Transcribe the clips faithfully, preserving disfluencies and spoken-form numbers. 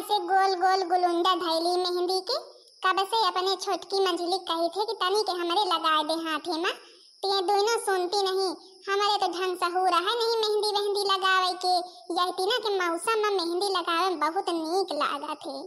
से गोल गोल गुलुंडा धइली मेहंदी के। कब से अपने छोटकी मंझली कही थे कि तनी के हमरे लगाए दे हाथे मा, ते दुइनो सुनती नहीं। हमरे तो ढंग सहूर है नहीं मेहंदी वेहंदी लगावे के। यह तीना के मौसम मा मेहंदी लगावे में बहुत नीक लागत है।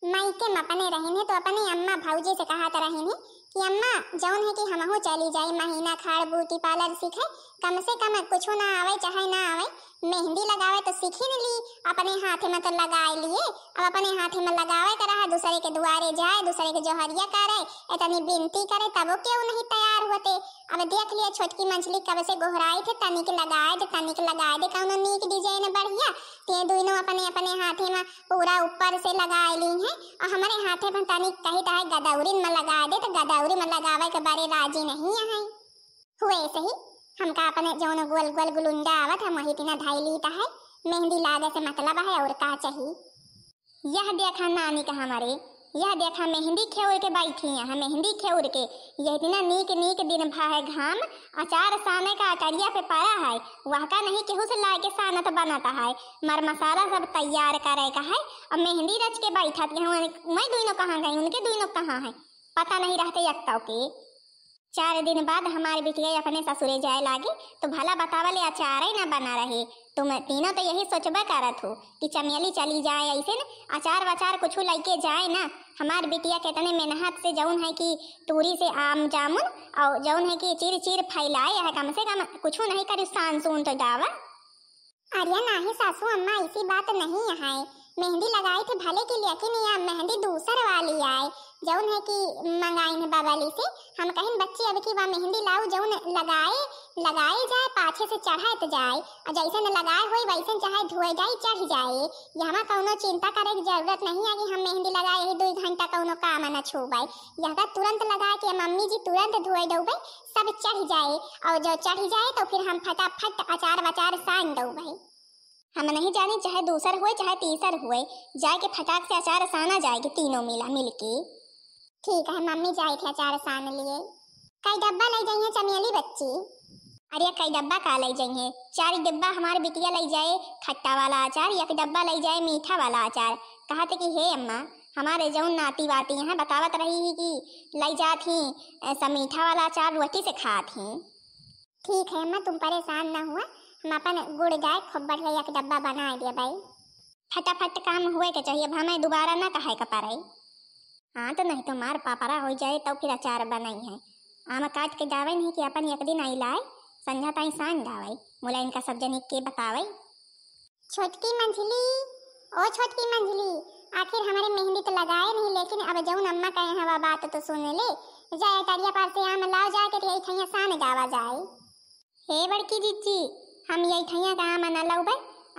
मायके मा अपने रहिन है तो अपने अम्मा भौजी से कहत रहिन है कि अम्मा, जौन है कि हमहू चली जाई महीना खाड़ ब्यूटी पार्लर सीखे, कम से कम कुछो ना आवे चाहे ना आवे, मेहंदी लगावे तो सीखी न ली, अपने हाथे में तो लगाए लिए। अब अपने हाथे में लगावे के रहा, दूसरे के दुआरे जाए, दूसरे के जोहरिया करे, इतनी बिनती करे, तबो केहू नहीं तैयार होते। अब देख लिया, छोटकी मंझली कब से गोहराई थे, तनिक लगाए दे, तनिक लगाए दे, कौनो नीक डिजाइन बढ़िया। ते दुइनो अपने अपने हाथे में पूरा ऊपर से लगाए ली हैं, और हमरे हाथे में तनिक कही तो है गदौरिन में लगाए दे, तो गदौरी में लगावे के बारे राजी नहीं है। हुए सही, हमका अपने जौन गोल गोल गुलुंडा आवत है, वही तीना धइली त है। मेहंदी लागे से मतलब है, और का चाही? यह देखा नानी का हमारे, यह देखा मेहंदी खेउर के बैठी है, मेहंदी खेउर के। यह इतना नीक नीक दिन भा है घाम, अचार साने का अटरिया पे पड़ा है, वह का नहीं केहू से लाए के सानत बनत है। मर मसाला सब तैयार करे का है, और मेहंदी रच के बैठत है। मैं दुइनो कहाँ गई, उनके दुइनो कहाँ है, पता नहीं रहते एक के। चार दिन बाद हमार बिटिया अपने ससुरे जाए लागे, तो भला बतावा ले अचार ही ना बना रहे। तुम तीनों तो यही सोचबे करत हो कि चमेली चली जाए, ऐसे न अचार वचार कुछ लइके जाए ना। हमार बिटिया कितने मेहनत से जौन है कि तूरी से आम जामुन और जौन है कि चीर चीर फैलाए है, कम से कम कुछ नहीं करी, सान सून तो जावा। अरे नाही सासू अम्मा, ऐसी बात नहीं है। मेहंदी लगाई थे भले की, लेकिन यह मेहंदी दूसर वाली आए, जौन है कि मंगाई है बगली से। हम कहिन बच्ची अब की वह मेहंदी लाऊ जौन लगाए, लगाए जाए, पाछे से चढ़त जाए, और जैसे न लगाए होई वैसे चाहे धोए जाए, चढ़ जाए। यहाँ कौनो चिंता करे की जरूरत नहीं है कि हम मेहंदी लगाए यही दो घंटा कौनो काम न छूबे। यह का तुरंत लगा के मम्मी जी तुरंत धोए दउबे, सब चढ़ जाए, और जो चढ़ जाए तो फिर हम फटाफट अचार वचार सान दउबे। हम नहीं जानी, चाहे दूसर हुए चाहे तीसर हुए, जाए के फटाक से अचार साना जाए के तीनों मिला मिलके। ठीक है मम्मी, जाए थे अचार सान लिए। कई डब्बा ले जाइए चमेली बच्ची? अरे कई डब्बा का ले जाइए, चार डब्बा हमारे बिटिया ले जाए खट्टा वाला अचार, एक डब्बा ले जाए मीठा वाला अचार। कहत कि हे अम्मा, हमारे जौन नाती वाती हैं बतावत रही ही कि ले जात ही, अ, सब मीठा वाला अचार रोटी से खात ही। ठीक है अम्मा, तुम परेशान ना हुआ, हम अपन गुड़ जाए खूब बढ़िया एक डब्बा बनाए देबे। फटाफट काम हुए के चाहिए, अब हमें दोबारा ना कहे के पड़े। हाँ, तो नहीं तो मार पापड़ा हो जाए, तब फिर अचार बनाई है। आम काट के जावे नहीं कि अपन एक दिन आई लाए, संझा ताई सान जावे, मुला इनका सब जनी के बतावे। छोटकी मंझली, ओ छोटकी मंझली, आखिर हमारे मेहंदी तो लगाए नहीं, लेकिन अब जौन अम्मा कहे हैं वह बात तो सुन ले। जाए अटरिया पार से आम लाओ जाके, तो यही ठैया सान जावा जाए। हे बड़की जिज्जी, हम यही ठैया का आम न लउबे,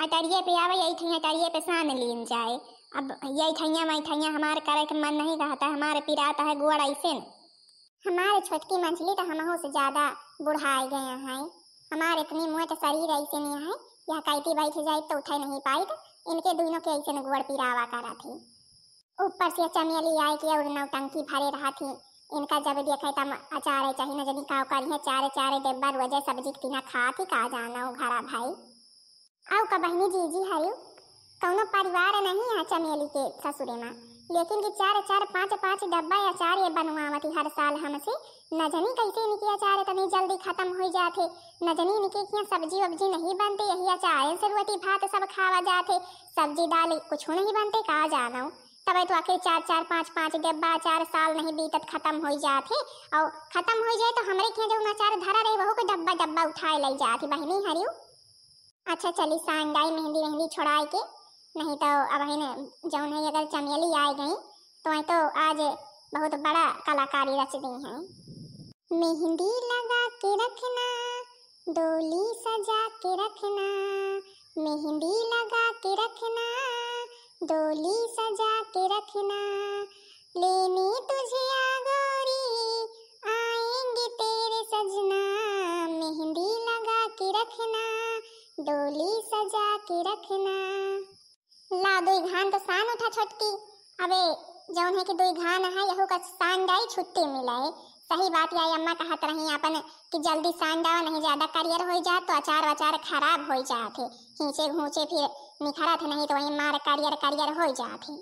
अटरिये पे आवे, यही ठैया अटरिये पे सान लीन जाए। अब यही ठैया वही ठैया हमार करे के मन नहीं कहता, हमारे पिराता है गोड़ ऐसे न। हमारे छोटकी मंझली तो हमहू से ज्यादा बुढ़ाए गए हैं। हमार इतनी मोट शरीर ऐसे नहीं है, यह कैती बैठ जाए तो उठे नहीं पाइत। इनके दोनों के ऐसे न गोड़ पिरावा करत ही। ऊपर से चमेली आए के और नौटंकी भरे रहत ही। इनका जब देखे तब अचारे चाही, न जनी का करिहे, चारे चारे डिब्बा रोजे सब्जी के तीना खात ही, का जाना ओ घरा भाई। आउ का बहिनी जीजी हरिउ, कौनो परिवार नहीं है चमेली के ससुरे मा, लेकिन कि चार चार पाँच पाँच डब्बा अचार ये बनवावत ही हर साल हमसे। न जनी कैसे इनके अचार इतनी जल्दी खत्म हो जाते, न जनी इनके यहाँ सब्जी वब्जी नहीं बनते, यही अचार से रोटी भात सब खावा जाते, सब्जी दाल कुछ नहीं बनते, का जानो। तबे तो आखिर चार चार पाँच पाँच डब्बा अचार साल नहीं बीतत खत्म हो जात है, और खत्म हो जाए तो हमरे के जौन अचार धरा रहे वहू के डब्बा डब्बा उठाए ले जात है बहिनी हरिउ। अच्छा चली सांडाई मेहंदी मेहंदी छोड़ाए के, नहीं तो अब है न जौन है अगर चमेली आए गई तो वही तो आज बहुत बड़ा कलाकारी रच दी हैं। मेहंदी लगा के रखना, डोली सजा के रखना, मेहंदी लगा के रखना, डोली सजा के रखना, लेने तुझे आ गोरी, आएंगे तेरे सजना, मेहंदी लगा के रखना, डोली सजा के रखना। ला दुई घान तो सान उठा छोटकी। अबे जौन है कि दुई घान है, यहू का सान जाई, छुट्टी मिले। सही बात, या अम्मा कहत रही आपन कि जल्दी सान डावा, नहीं ज्यादा करियर होइ जात तो अचार वचार खराब होइ जात है, खींचे घूंचे फिर निखरत है, नहीं तो वही मार करियर करियर होइ जात है।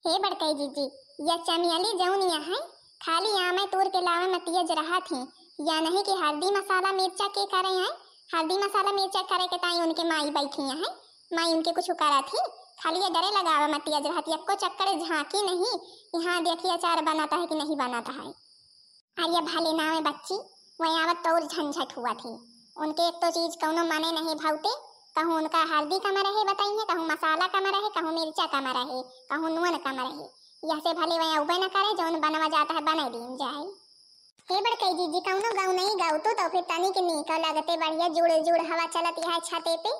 हे बड़कई जीजी, या चमेली जौन या है, खाली आमे तूर के लावे में तेज रहत ही, या नहीं कि हल्दी मसाला मिर्चा के करे हैं, हल्दी मसाला मिर्चा करे के ताई उनके माई बैठी हैं, माई उनके कुछ करत ही, खाली ये डरे लगावे में तेज रहत, यक्को चक्कर झांकी नहीं, यहाँ देखी अचार बनत है कि नहीं बनत है। अरे भले नावे बच्ची, वही आवत तो और झंझट हुआ थी। उनके एक तो चीज कौनो मने नहीं भावते, कहूँ उनका हल्दी कम रहे बताइए, कहूँ मसाला कम रहे, कहूँ मिर्चा कम रहे, कहूँ नून कम रहे। यह से भले वही उबे न करे, जौन बनवा जात है बने दीन जाए। हे बड़कई जीजी, कौनो गौनई गावतू तो फिर तनिक नीक लगते, बढ़िया जुड़ जुड़ हवा चलत यह छते पे।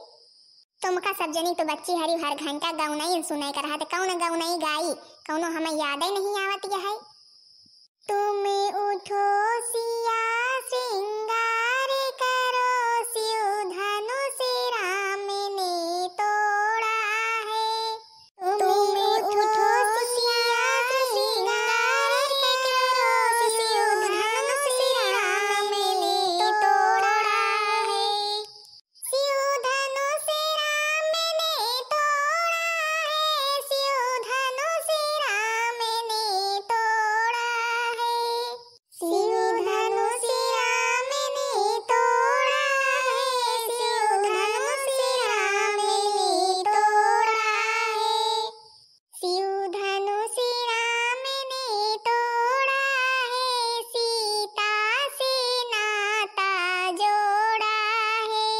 तुमका सब जनी तो बच्ची हरी हर घंटा गौनई सुनाई कर रहत, कौन गौनई गाई, कौनो हमें यादे नहीं आवत यह है। तुम उठो सिया श्रृंगार करो, शिव धनुष राम ने तोड़ा है। तुम उठो सिया श्रृंगार करो, शिव धनुष राम ने तोड़ा है। शिव धनुष राम ने तोड़ा है, शिव धनुष राम ने तोड़ा है। शिव धनुष राम ने तोड़ा है, शिव धनुष राम ने तोड़ा है। शिव धनुष राम ने तोड़ा है, सीता से नाता जोड़ा है।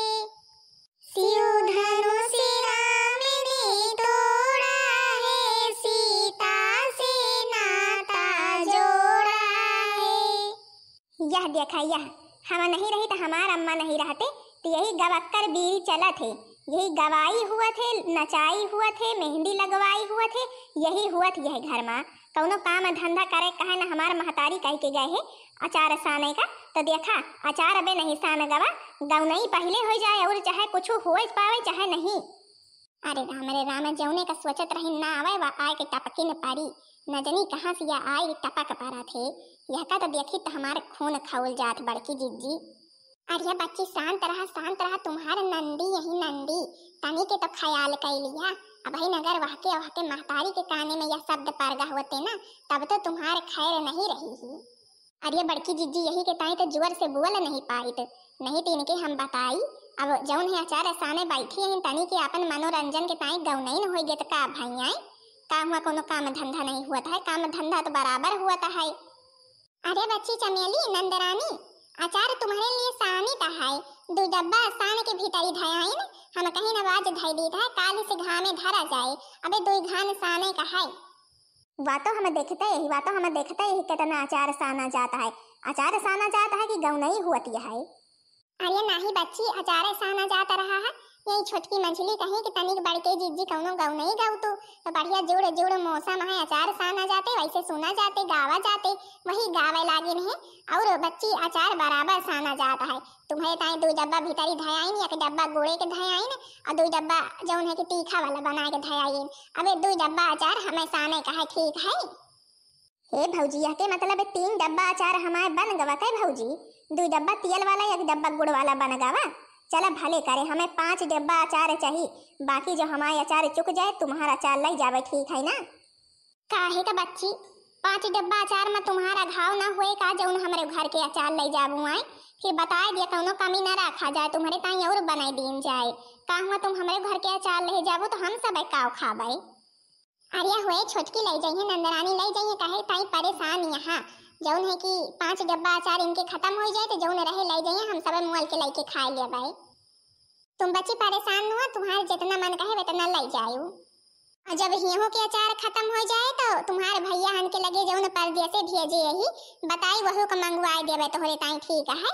शिव धनुष राम ने तोड़ा है, सीता से नाता जोड़ा है। यह देखा, यह हम नहीं रही तो हमार अम्मा नहीं रहते, तो यही गवक्कर बीड़ी चलत है, यही गवाई हुआ थे, नचाई हुआ थे, मेहंदी लगवाई हुआ थे, यही हुआ थे यह घर मा। कौनो काम धंधा करे कहे न हमार महतारी कह के गए है अचार साने का, तो देखा अचार अबे नहीं सान गवा, गौनई पहले हो जाए और चाहे कुछ हो पावे चाहे नहीं। अरे राम रे राम, जौने का सोचत रही ना आवे, वा आए के टपकिन पड़ी। न जनी कहाँ से या आए टपक पड़ा थे। यह का तो देखी तो हमार खून खौल जात बड़की जिज्जी। अरे बच्ची शांत रहा, शांत रहा, तुम्हार नंदी यही नंदी, तनी के तो ख्याल कई लिया। अबहिन अगर वहके, वहके महतारी के काने में यह शब्द परगा होते ना, तब तो तुम्हार खैर नहीं रही ही। अरे बड़की जिज्जी, यही के ताई तो जोर से बोल नहीं पाइत, नहीं तो इनके हम बताई। अब जौन है अचार साने बैठी हैं, तनी के आपन मनोरंजन के ताई गौनई न होई गे तो का भैया, का हुआ, कोनो काम धंधा नहीं हुआ है? काम धंधा तो बराबर हुआ है। अरे बच्ची चमेली, नंदरानी, अचार तुम्हारे लिए सानी का है, दो डब्बा सान के भीतरी धयाइन, हम कहीं न आज धई दीत है, काल से घामे धरा जाए, अबे दो घान साने का है। वा तो हम देखते यही, वा तो हम देखते यही, कितना अचार साना जाता है, अचार साना जाता है कि गौनई हुअत है। अरे नाही बच्ची, अचार साना जात रहा है, यही छोटकी मझली कहीं कि तनिक बड़के जिज्जी कौनो गौनई गाऊ तू, तो बढ़िया जुड़ जुड़ मौसम है, अचार साना जाते, वैसे सुना जाते, गावा जाते, वही गावे लागिन है। और बच्ची अचार बराबर साना जात है, तुम्हारे ताई दो डब्बा भीतरी धयाइन, एक डब्बा गुड़े के धयाइन, और दो डब्बा जौन है कि तीखा वाला बना के धयाइन। अबे दो डब्बा अचार हमें साने का है, ठीक है? हे भौजी, यह के मतलब तीन डब्बा अचार हमारे बन गवा के भौजी? दो डब्बा तियल वाला, एक डब्बा गुड़ वाला बन गवा। चला भले करे, हमें पाँच डब्बा अचार चाहिए, बाकी जो हमारे अचार चुक जाए, तुम्हारा अचार लई जावे, ठीक है ना? काहे का बच्ची, पाँच डब्बा अचार में तुम्हारा घाव ना होए का, जौन हमरे घर के अचार लई जाबू आए? फिर बताए दिया, कौनो कमी ना रखा जाए, तुम्हारे ताई और बनाई दीन जाए। का हुआ, तुम हमरे घर के अचार ले जाबू तो हम सब काव खाबे? अरे हुए छोटकी लई जाइए, नंदरानी लई जाइए, काहे ताई परेशान यहाँ। जौन है कि पाँच डब्बा अचार इनके खत्म हो जाए तो जौन रहे लई जाइए, हम सब मोल के लई के खाए लेबे। तुम बच्ची परेशान न हुआ, तुम्हारे जितना मन कहे उतना लई जायू। और जब हियों के अचार खत्म हो जाए तो तुम्हारे भैया हन के लगे जौन परदेसे भेजे यही बताई, वहू का मंगवाए देबे तोहरे ताई, ठीक है?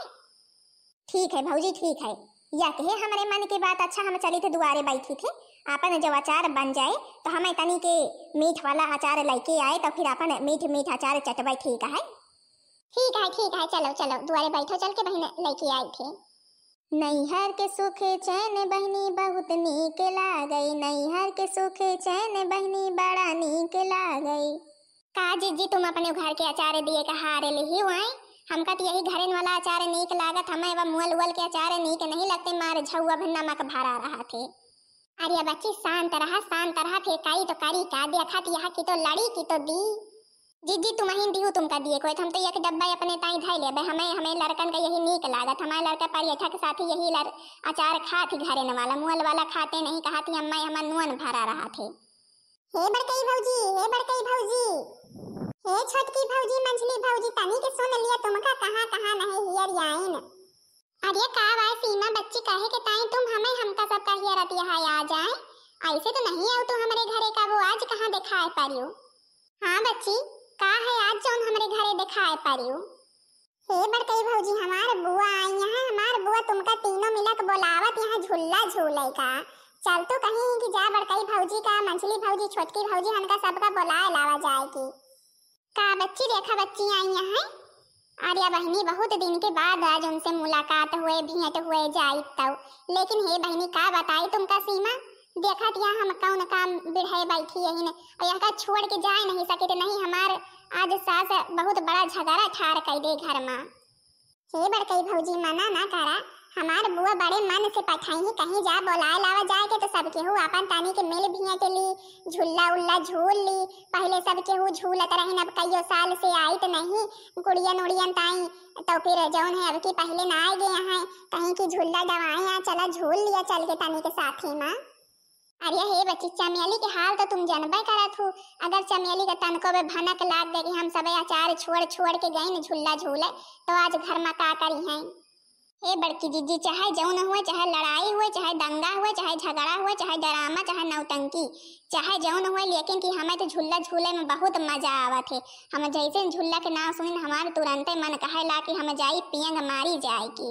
ठीक है भौजी, ठीक है। या कहे हमरे मन के बात, अच्छा हम चली थे दुआरे बैठी थे, आपन जब अचार बन जाए तो हमें तनी के मीठ वाला अचार लेके आए तो फिर आपन मीठ मीठ अचार चटबे, ठीक है? ठीक है, ठीक है, चलो चलो दुआरे बैठो, चल के बहिन लेके आई थे। नैहर के सुख चैन बहिनी बहुत नीक लागई, नैहर के सुख चैन बहिनी बड़ा नीक लागई। का जिज्जी, तुम अपने घर के अचार दिए के हार लिही हुआई? हमका तो यही घरेन वाला अचार नीक लागत, हमें अब मुअल उअल के अचार नीक नहीं लगते, मार झौआ भर नमक भरा रहत है। अरे बच्ची, शांत रहा, शांत रहा, फेर काई तो करी का, देखत यह कि तो लड़ी कि तो दी। जिज्जी, तुमहिन दिहु तुमका दिए कोई, हम तो एक डब्बा अपने ताई धइ लेबे, हमें, हमें लड़कन का यही नीक लागत, हमारे लड़का परेठा के साथ ही यही लड़-, अचार खात ही घरेन वाला, मुअल वाला खाते नहीं, कहत ही अम्मा हमार नुअन भरा रहत है। हे बड़कई भौजी, हे बड़कई भौजी, हे छोटकी भौजी, मंझली भौजी, तनी के सुन लिया, तुमका कहाँ कहाँ नहीं हियर आइन। अरे का बाय सीमा बच्ची, काहे के ताई तुम हमें, हमका सबका हियरत यहाँ आ जाए? ऐसे तो नहीं आओ तू हमरे घरे का, वो आज कहाँ देखाए परियो? हाँ बच्ची, का है आज जौन हमरे घरे देखाए परियो? हे बड़कई भौजी, हमार बुआ आई यहाँ, हमार बुआ तुमका तीनों मिलक बोलावत यहाँ झूला झूले का। चल तू कहीं कि जा बड़कई भौजी का, मंझली भौजी, छोटकी भौजी, हमका सबका बोलाए लावा जाए की। का बच्ची, रेखा बच्ची आई यहाँ? अरे बहिनी, बहुत दिन के बाद आज उनसे मुलाकात हुए, भेंट हुए जाई तौ। लेकिन हे बहिनी, का बताई तुमका सीमा, देखत यहाँ हम कौन काम बिढ़े बैठी यही ने, और यहाँ का छोड़ के जाए नहीं सके, नहीं हमार आज सास बहुत बड़ा झगड़ा ठार कर दे घर में। हे बड़कई भौजी, मना ना करा, हमार बुआ बड़े मन से पठाई ही, कहीं जा बोलाए लावा जाए के तो सब केहू आपन तानी के मिल भेंट ली, झूला उल्ला झूल ली। पहले सब केहू झूलत रहिन, अब कईयो साल से आइत नहीं, गुड़ियन उड़ियन ताई, तो फिर जौन है अब की पहले ना आए गए हैं, कहीं की झूला डवाए, आ चला झूल लिया चल के तानी के साथी माँ। अरे हे बच्ची, चमेली के हाल तो तुम जनबे करत हो। अगर चमेली के तनको बे भनक लाग गई कि हम सबे अचार छोड़ छोड़ के गइन झूला झूले, तो आज घर में का करी हैं? हे बड़की जिज्जी, चाहे जौन हुए, चाहे लड़ाई हुए, चाहे दंगा हुए, चाहे झगड़ा हुए, चाहे ड्रामा, चाहे नौटंकी, चाहे जौन हुए, लेकिन कि हमें तो झूला झूले में बहुत मजा आवत है। हम जैसे झूला के नाम सुनिन, हमारे तुरंते मन कहेला कि हम जाई पियंग मारी जाए की।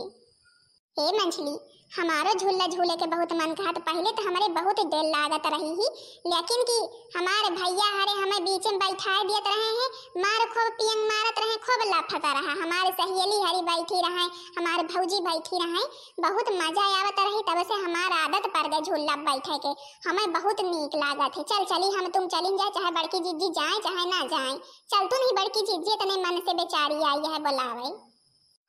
हे मंझली, हमारो झूला झूले के बहुत मन कहत। पहले तो हमरे बहुत डर लागत रही ही, लेकिन कि हमारे भैया हरे हमें बीच में बैठाए दियत रहे हैं, मार खूब पियंग मारत रहे, खूब लाफत रहा। हमारे सहेली हरी बैठी रहे, हमारे भौजी बैठी रहे, बहुत मजा आवत रही। तब से हमार आदत पड़ गई झूला बैठे के, हमें बहुत नीक लागत है। चल चली, हम तुम चलिन जाए, चाहे बड़की जिज्जी जाए चाहे ना जाए। चल तू नहीं बड़की जिज्जी, इतने मन से बेचारी आई है बुलावे।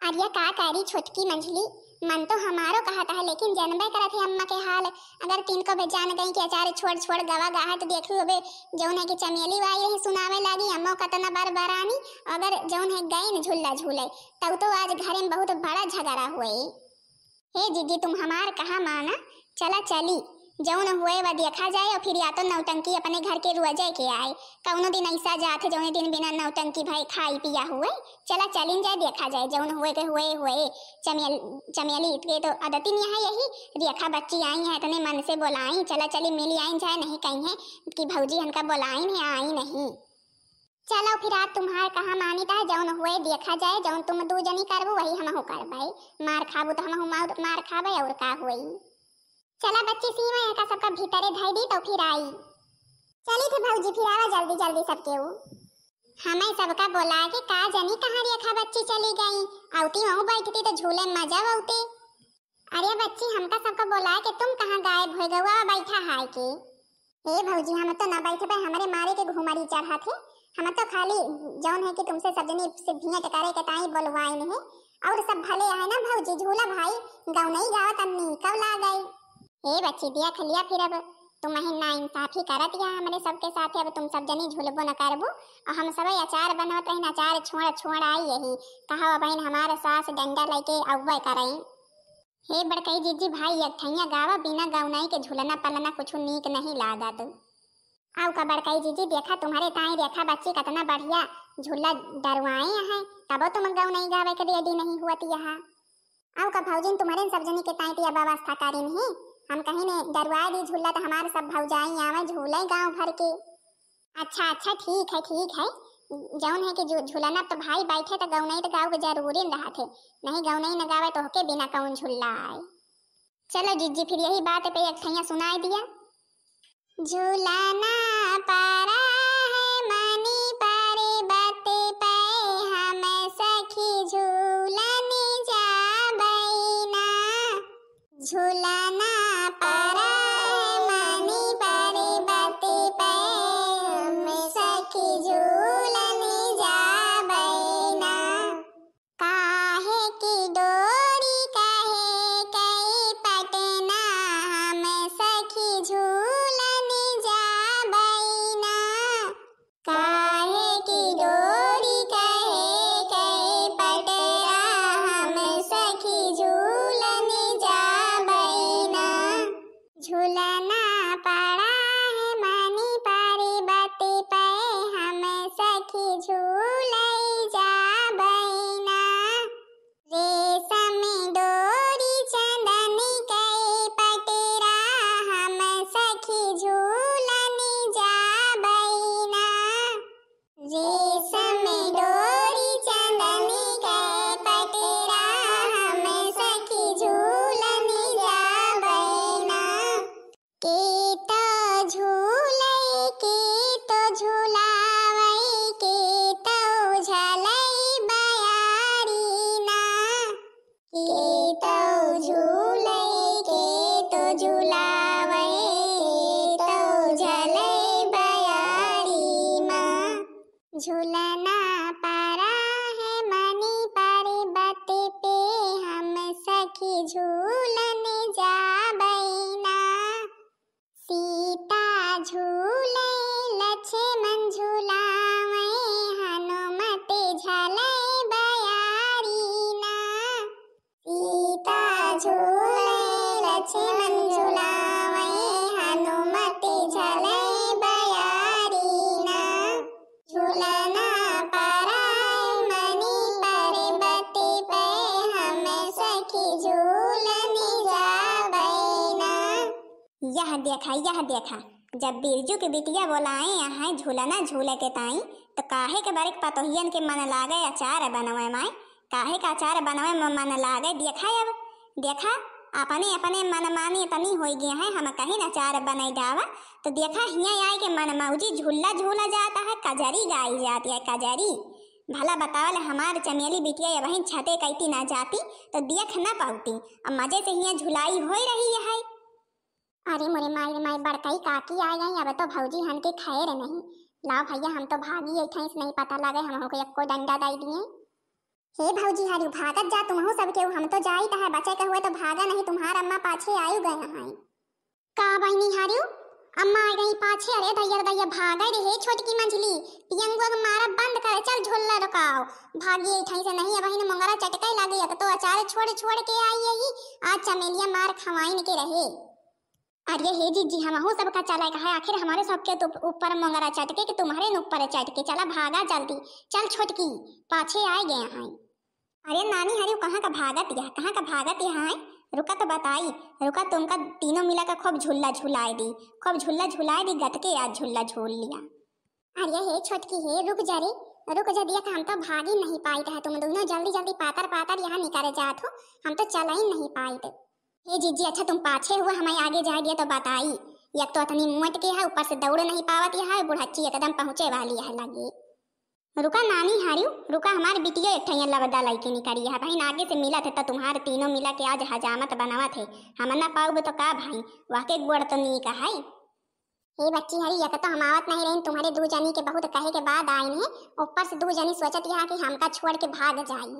अरे का करी छोटकी मंझली, मन तो हमारो कहत है, लेकिन जनबे करत है अम्मा के हाल। अगर तिनको बे जान गई कि अचार छोड़ छोड़ गवा गा है, तो देखी होबे जौन है कि चमेली वाई रही सुनावे लागी, अम्मो कतना बार बरानी। अगर जौन है गई न झूला झूले, तब तो आज घरे में बहुत बड़ा झगड़ा हुए। हे जिज्जी, तुम हमार कहा माना, चला चली, जौन हुए वा देखा जाए, और फिर या तो नौटंकी अपने घर के रुआ जाए के आए। कौनो दिन ऐसा जात है जौने दिन बिना नौटंकी भए खाई पिया हुए। चला चलिन जाए, देखा जाए जौन हुए के हुए हुए। चमेल-, चमेली के तो आदतिन यहाँ यही, रेखा बच्ची आई है, इतने मन से बोलाई, चला चली मिली आइन जाए, नहीं कहीं है कि भौजी हनका बोलाई है, आई नहीं। चलो फिर आज तुम्हार कहा मानी ता, जौन हुए देखा जाए, जौन तुम दू जनी करबू वही हमहू करबे। मार खाबू तो हमहू मार, मार खाबे और का हुई। चला बच्ची सीमा एका सबका भीतरे धई दी तो फिर आई। चली थे भौजी फिर आवा जल्दी जल्दी सबके ऊ। हमें सबका बोला के का जनी कहाँ रेखा बच्ची चली गई, औती वहू बैठती तो झूले में मजा औते। अरे बच्ची, हमका सबका बोला के तुम कहाँ गायब हो गवा बैठा हाय के? हे भौजी, हम तो ना बैठबे, हमरे मारे के घुमरी चढ़त है। हम तो खाली जौन है कि तुमसे सब जनी से भेंट करे के ताई बोलवाइन है। और सब भले है ना भौजी? झूला भाई गौनई गावत अन्नी कब ला गए? हे बच्ची, देख लिया फिर अब तुम ही ना इंसाफी करत या हमरे सबके साथ। अब तुम सब जनी झूलबो न करबू और हम सब अचार बनवत रही, अचार छोड़ छोड़ आई यही। कहा बहन हमारे सास डंडा लेके अव्वे करें। हे बड़कई जीजी भाई, एक ठैया गावा, बिना गौनाई के झूलना पलना कुछ नीक नहीं लागत। आउ का बड़कई जीजी, देखा तुम्हारे ताई रेखा बच्ची कितना बढ़िया झूला डरवाए हैं, तबो तुम गौनाई गावे के रेडी नहीं हुआ तिया। आउ का भौजिन, तुम्हारे सब जनी के ताई तिया व्यवस्था करी नहीं, हम कहीं ने डरवाए दी झूला तो हमारे सब भौजाई आवे झूले गाँव भर के। अच्छा, अच्छा, ठीक है, ठीक है। जौन है कि झू-, झूलना तो भाई बैठे तो गौनई तो गाँव के जरूरी न रहत है। नहीं गौनई न गावे तो होके बिना कौन झूला आए। चलो जीजी, फिर यही बात पे एक ठैया सुनाई दिया। झूलना परा है मनी पर्वत पे हम सखी झूलनी जाबई ना। झूलना परा है मनी पर्वत पे हम सखी झूलनी जाबई ना। का झुलना परा है मनी पर्वत पे, हम सखी झूलन जाबैना। सीता झूले लक्ष्मण झुलावे, हनुमत झले बयारी ना। सीता झूले लक्ष्मण झुलावे, हनुमत झले बयारी ना। झुलना परा है मनी पर्वत पे, हम सखी झूलन जाबैना। यह देखा, यह देखा, जब बिरजू के बिटिया बोलाए अहै झुलना झूले के ताई, तो काहे के बरिक पतोहियन के मन लागे अचार बनवे माई, काहे के अचार बनवे में मन लागे। देखा अब, देखा, अपने अपने मनमानी इतनी होइ गए हैं, हम कहीं अचार बनाई डावा, तो देखा हियाँ आए के मन मौजी झुल्ला झूला जाता है, कजरी गाई जाती है, कजरी। भला बतावल हमार चमेली बिटिया अबहिन छते कइती ना जाती, तो देख ना पाउती, अब मजे से हियाँ झुलाई होइ रही है। अरे मोरे माई रे माई, बड़कई काकी आ गई, अब तो भौजी हन के खैर नहीं। लाओ भैया, हम तो भागी अइठैं, नहीं पता लगे हमहू के एक्को डंडा दई दिए। हे भौजी हरिउ, भागत जा तुमहू सब केहू, हम तो जाइत है, बचे के हुए तो भागा नहीं, तुम्हार अम्मा पाछे आयु गए हैं। का बहिनी हरिउ, अम्मा आ गई पाछे? अरे दैया रे दैया, भागे रे हे छोटकी मंझली, पियंगुआ के मारा बंद करे, चल झोला रुकाओ। भागी अइठैं से नहीं, अबहिन मोंगरा चटके लागे, एक तो अचार छोड़ छोड़ के आई यही, आज चमेलिया मार खवाइन के रहे। अरे हे जीजी, हमहू सबका चले का है, आखिर हमरे सबके तो ऊपर मोंगरा चटके कि तुम्हरे न ऊपर चटके। चला भागा जल्दी, चल छोटकी, पाछे आए गए हैं। अरे नानी हरिउ, कहाँ का भागत यह, कहाँ का भागत यह है? रुका तो बताई, रुका, तुमका तीनों मिला का खूब झुल्ला झुलाए दी, खूब झुल्ला झुलाए दी, गतके आज झुल्ला झूल लिया। अरे हे छोटकी हे, रुक जा रे, रुक जा, देख हम तो भागी नहीं पाइत है, तुम दोनों जल्दी जल्दी पातर पातर यहाँ निकरे जात हो, हम तो चलई नहीं पाइत। हे जीजी, अच्छा तुम पाछे हुआ, हमें आगे जाए दिया तो बताई, एक तो अतनी मोट के है, ऊपर से दौड़ नहीं पावत यह है, बुढ़च्ची एकदम पहुँचे वाली है लगे। रुका नानी हरिउ, रुका, हमार बिटिया एक ठैया लबदा लइके निकरी है, बहिन आगे से मिलत है तो तुम्हार तीनों मिला के आज हजामत बनावत है, हम ना पाउब तो का भाई, वाके गोड़ तो नीक है। हे बच्ची हरी, एक तो हम आवत नहीं रहिन, तुम्हरे दू जनी के बहुत कहे के बाद आइन है, ऊपर से दू जनी सोचत यहाँ कि हमका छोड़ के भाग जाई।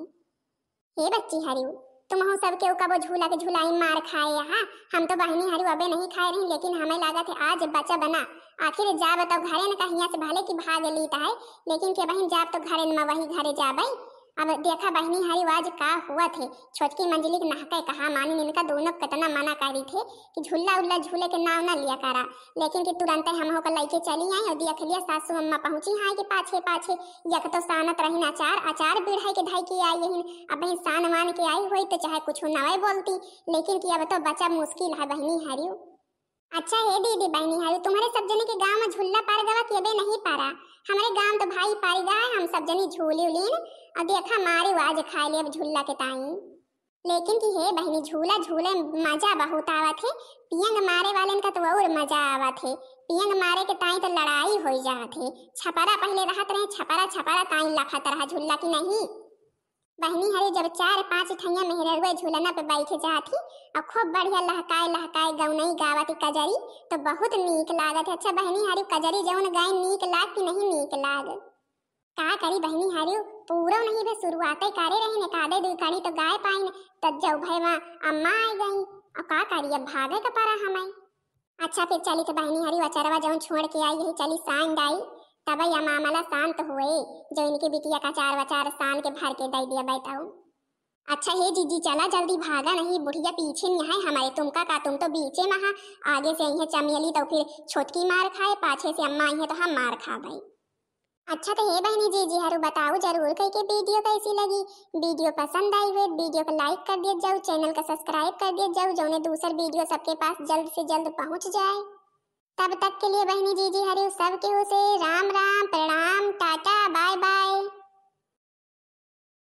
हे बच्ची हरी, तुमहू सब केहू कबो झूला के झुलाई मार खाए यहाँ, हम तो बहिनी हरी अबे नहीं खाए रही, लेकिन हमें लागत है आज बचब ना, आखिर जाब तो घरे न कहिया से भले कि भाग लीत है, लेकिन के बहिन जाब तो घरे न वही घरे जाबे। अब देखा बहिनी हरी आज का हुआ थे, छोटकी मंजली के नहके कहा मानी इनका दोनों कितना मना करी थे कि झूला उल्ला झूले के नाव ना लिया करा, लेकिन कि तुरंते हमहू का लइके चली आई और देख लिया सासू अम्मा पहुँची हैं कि पाछे पाछे, एक तो सानत रहिन अचार, अचार बिढ़ाई के धाई के आई यहिन, अब बहिन सान मान के आई होई तो चाहे कुछ नवे बोलती, लेकिन कि अब तो बचा मुश्किल है बहिनी हरियो। अच्छा हे दीदी बहिनी हरियो, तुम्हरे सब जने के गाँव में झुल्ला पर गवा कि अबे नहीं परा? हमरे गाँव तो भाई पर गवा है, हम सब जनी झूली उलीन और देखा मारे आज खाए ले अब झुल्ला के ताई। लेकिन कि हे बहिनी, झूला झूले में मजा बहुत आवत है। पियंग मारे वालेन का तो और मजा आवत है। पियंग मारे के ताई तो लड़ाई होई जात है। छपरा पहिले रहत रहे, छपरा छपरा ताई लखत रहा झूला की नहीं। बहिनी हरे जब चार पाँच ठैया मेहररुआ झूलना पे बैठ जात ही और खूब बढ़िया लहकाए लहकाए गौनई गावत ही कजरी, तो बहुत नीक लागत है। अच्छा बहिनी हरे, कजरी जौन गाए नीक लाग कि नहीं नीक लाग? का करी बहिनी हरियो, पूरो नहीं बे शुरुआते करे रहिन, एक आधे दुई कड़ी तो गाए पाइन, तब जब भय मा अम्मा आए गई, और का करी अब भागे के परा हमें। अच्छा फिर चली तो बहिनी हरियो अचरवा जौन छोड़ के आई यही चली सांड आई, तब या मामला शांत हुए, जो इनके बिटिया का चार वचार सान के भर के दे दिया बैताऊ। अच्छा हे जीजी चला जल्दी भागा नहीं, बुढ़िया पीछे नहीं है हमारे, तुमका का तुम तो बीचे में हा, आगे से आई है चमेली तो फिर छोटकी मार खाए, पाछे से अम्मा आई है तो हम मार खा भाई। अच्छा तो हे बहिनी जीजी हरु बताओ जरूर कई के वीडियो कैसी लगी। वीडियो पसंद आई हुए वीडियो को लाइक कर दिया जाओ, चैनल का सब्सक्राइब कर दिया जाओ, जौने दूसर वीडियो सबके पास जल्द से जल्द पहुँच जाए। तब तक के लिए बहिनी जीजी हरु सब केहू से राम राम, प्रणाम, टाटा, बाय बाय।